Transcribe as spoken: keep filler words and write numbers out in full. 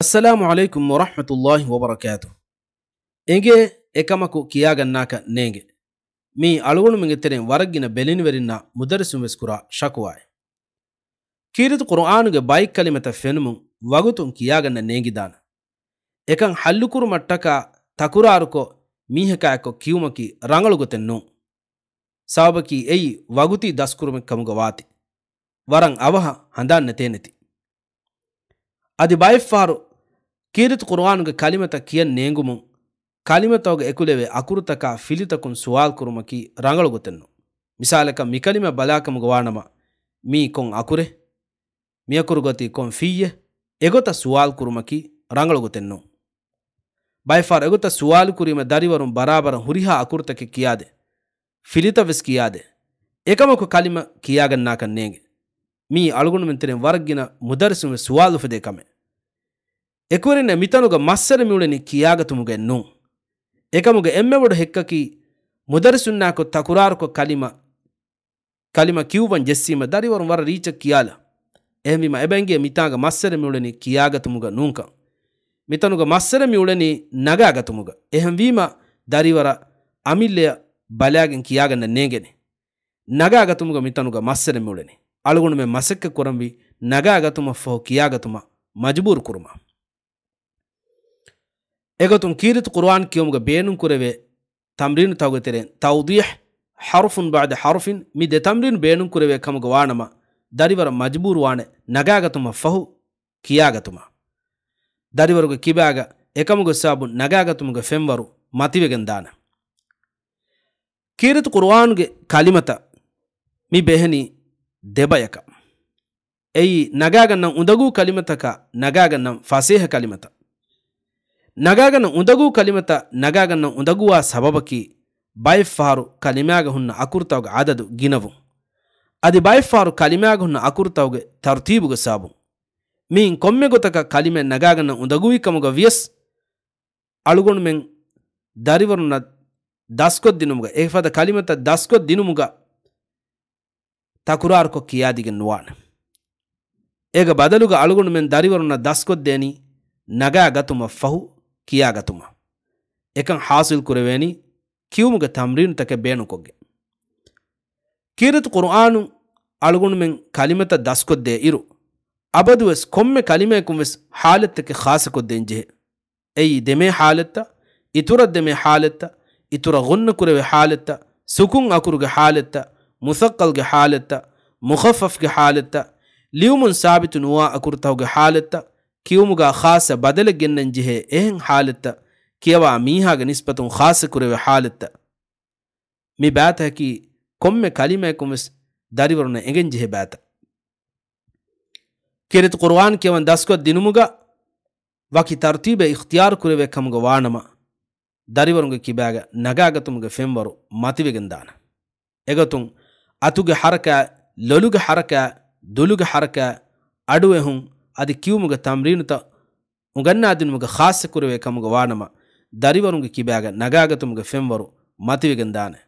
އައްސަލާމު ޢަލައިކުމް ވަރަޙްމަތުﷲި ވަބަރަކާތުހު. އެނގޭ އެކަމަކު ކިޔާގަންނާކަށް ނޭނގެ. މީ އަޅުގަނޑުމެންގެ ތެރެއިން ވަރަށްގިނަ ބެލިނިވެރިންނާ މުދައްރިސުން ވެސް ކުރާ ޝަކުވާއެއް. ކީރިތި ޤުރުއާނުގެ ބައެއް ކަލިމަތައް ފެނުމުން ވަގުތުން ކިޔާގަންނަން ނޭނގިދާނެ. އެކަން ޙައްލުކުރުމަށްޓަކާ ތަކުރާރުކޮށް މީހަކާއެއްކޮށް ކިޔުމަކީ ރަނގަޅު ގޮތެއް ނޫން. ސަބަބަކީ އެއީ ވަގުތީ ދަސްކުރުމެއް ކަމުގަ ވާތީ. ވަރަށް އަވަހަށް ހަނދާން ނެތޭނެތީ. އަދި ބައެއްފަހަރު ކީރިތި ޤުރުއާނުގެ ކަލިމަތައް ކިޔަން ނޭނގުމުން، ކަލިމަތަކުގަ އެކުލެވޭ އަކުރުތަކާ ފިލިތަކުން ސުވާލު ކުރުމަކީ ރަނގަޅު ގޮތެއް ނޫން. މިސާލަކަށް މިކަލިމަ ބަލާކަމުގަ ވާނަމަ، މީ ކޮން އަކުރެއް؟ މިއަކުރު ގޮތީ ކޮން ފިއްޔެއް؟ އެގޮތަށް ސުވާލު ކުރުމަކީ ރަނގަޅު ގޮތެއް ނޫން. ބައެއްފަހަރު އެގޮތަށް ސުވާލު ކުރީމަ ދަރިވަރުން ބަރާބަރަށް ހުރިހާ އަކުރުތަކެއް ކިޔާދޭ. ފިލިތައް ވެސް ކިޔާދޭ. އެކަމަކު ކަލިމަ ކިޔާގަންނާކަށް ނޭނގެ. މީ އަޅުގަނޑުމެން ތެރެއިން ވަރަށް ގިނަ މުދައްރިސުން ވެސް ސުވާލު އުފެދޭ ކަމެއް. އެކުވެރިންނަށް މިތަނުގަ މައްސަލަ މިއުޅެނީ ކިޔާގަތުމުގައެއް ނޫން. އެކަމުގެ އެންމެ ބޮޑު ހެއްކަކީ، މުދައްރިސުންނާކޮށް ތަކުރާރުކޮށް ކަލިމަ، ކަލިމަ ކިޔުއްވަން ޖެއްސީމަ ދަރިވަރުން ވަރަށް ރީއްޗަށް ކިޔާލާ. އެހެންވީމަ އެބަ އެނގޭ މިތާނގަ މައްސަލަ މިއުޅެނީ ކިޔާގަތުމުގަ ނޫންކަން. މިތަނުގަ މައްސަލަ މިއުޅެނީ ނަގާގަތުމުގަ. އެހެންވީމަ ދަރިވަރަށް އަމިއްލަޔަށް ބަލާގެން ކިޔާގަންނަން ނޭނގެނީ. ނަގާގަތުމުގަ މިތަނުގަ މައްސަލަ މިއުޅެނީ. އަޅުގަނޑުމެން މަސައްކަތް ކުރަންވީ ނަގާގަތުމަށްފަހު ކިޔާގަތުމަށް މަޖުބޫރު ކުރުމަށް. އެގޮތުން ކީރިތި ޤުރުއާން ކިޔުމުގަ ބޭނުންކުރެވޭ ތަމްރީނުތަކުގެ ތެރެއިން ތައުޟީޙް، ޙަރުފުން ބަޢްދަ ޙަރުފިން، މި ދެ ތަމްރީނު ބޭނުންކުރެވޭ ކަމުގަ ވާނަމަ، ދަރިވަރަށް މަޖުބޫރުވާނެ ނަގާގަތުމަށްފަހު ކިޔާގަތުމަށް. ދަރިވަރުގެ ކިބާގަ އެކަމުގެ ސަބަބުން ނަގާގަތުމުގެ ފެންވަރު މަތިވެގެންދާނެ. ކީރިތި ޤުރުއާނުގެ ކަލިމަތައް މި ބެހެނީ ދެބަޔަކަށް. އެއީ، ނަގާގަންނަން އުނދަގޫ ކަލިމަތަކާ، ނަގާގަންނަން ފަސޭހަ ކަލިމަތައް. ނަގާގަންނަން އުނދަގޫ ކަލިމަތައް ނަގާގަންނަން އުނދަގޫވާ ސަބަބަކީ، ބައެއްފަހަރު ކަލިމާގަ ހުންނަ އަކުރުތަކުގެ އަދަދު ގިނަވުން. އަދި ބައެއްފަހަރު ކަލިމާގަ ހުންނަ އަކުރުތަކުގެ ތަރުތީބުގެ ސަބަބުން. މިއިން ކޮންމެ ގޮތަކަށް ކަލިމައެއް ނަގާގަންނަން އުނދަގޫވި ކަމުގަ ވިޔަސް، އަޅުގަނޑުމެން ދަރިވަރުންނަށް ދަސްކޮށްދިނުމުގަ، އެފަދަ ކަލިމަތައް ދަސްކޮށްދިނުމުގަ، ތަކުރާރުކޮށް ކިޔާދިގެން ނުވާނެ. އޭގެ ބަދަލުގަ އަޅުގަނޑުމެން ދަރިވަރުންނަށް ދަސްކޮށްދޭނީ ނަގާގަތުމަށްފަހު ކިޔާގަތުމަށް. އެކަން ޙާޞިލް ކުރެވޭނީ ކިޔުމުގެ ތަމްރީނުތަކެއް ބޭނުންކޮށްގެން. ކީރިތި ޤުރުއާނު އަޅުގަނޑުމެން ކަލިމަތައް ދަސްކޮށްދޭ އިރު، އަބަދުވެސް ކޮންމެ ކަލިމަޔަކުން ވެސް ޙާލަތްތަކެއް ޚާއްޞަކޮށްދޭން ޖެހޭ. އެއީ ދެމޭ ޙާލަތްތައް، އިތުރަށް ދެމޭ ޙާލަތްތައް، އިތުރަށް ޣުންނަ ކުރެވޭ ޙާލަތްތައް، ސުކުން އަކުރުގެ ޙާލަތްތައް، މުޘައްޤަލްގެ ޙާލަތްތައް، މުޚައްފަފްގެ ޙާލަތްތައް، ލިޔުމުން ސާބިތު ނުވާ އަކުރުތަކުގެ ޙާލަތްތައް، ކިޔުމުގަ ޚާއްޞަ ބަދަލެއް ގެންނަން ޖެހޭ އެހެން ޙާލަތްތައް، ކިޔަވާ މީހާގެ ނިސްބަތުން ޚާއްޞަ ކުރެވޭ ޙާލަތްތައް. މި ބައިތަކަކީ ކޮންމެ ކަލިމަޔަކުން ވެސް ދަރިވަރުންނަށް އެނގެން ޖެހޭ ބައިތައް. ކީރިތި ޤުރުއާން ކިޔަވަން ދަސްކޮށް ދިނުމުގަ ވަކި ތަރުތީބެއް އިޚްތިޔާރު ކުރެވޭ ކަމުގަ ވާނަމަ، ދަރިވަރުންގެ ކިބާގަ ނަގާގަތުމުގެ ފެންވަރު މަތިވެގެންދާނެ. އެގޮތުން އަތުގެ ޙަރަކާތް، ލޮލުގެ ޙަރަކާތް، ދުލުގެ ޙަރަކާތް، އަޑުއެހުން އަދި ކިޔުމުގެ ތަމްރީނުތައް އުނގަންނާދިނުމުގަ ޚާއްޞަކުރެވޭ ކަމުގަ ވާނަމަ، ދަރިވަރުންގެ ކިބާގަ ނަގާގަތުމުގެ ފެންވަރު މަތިވެގެންދާނެ.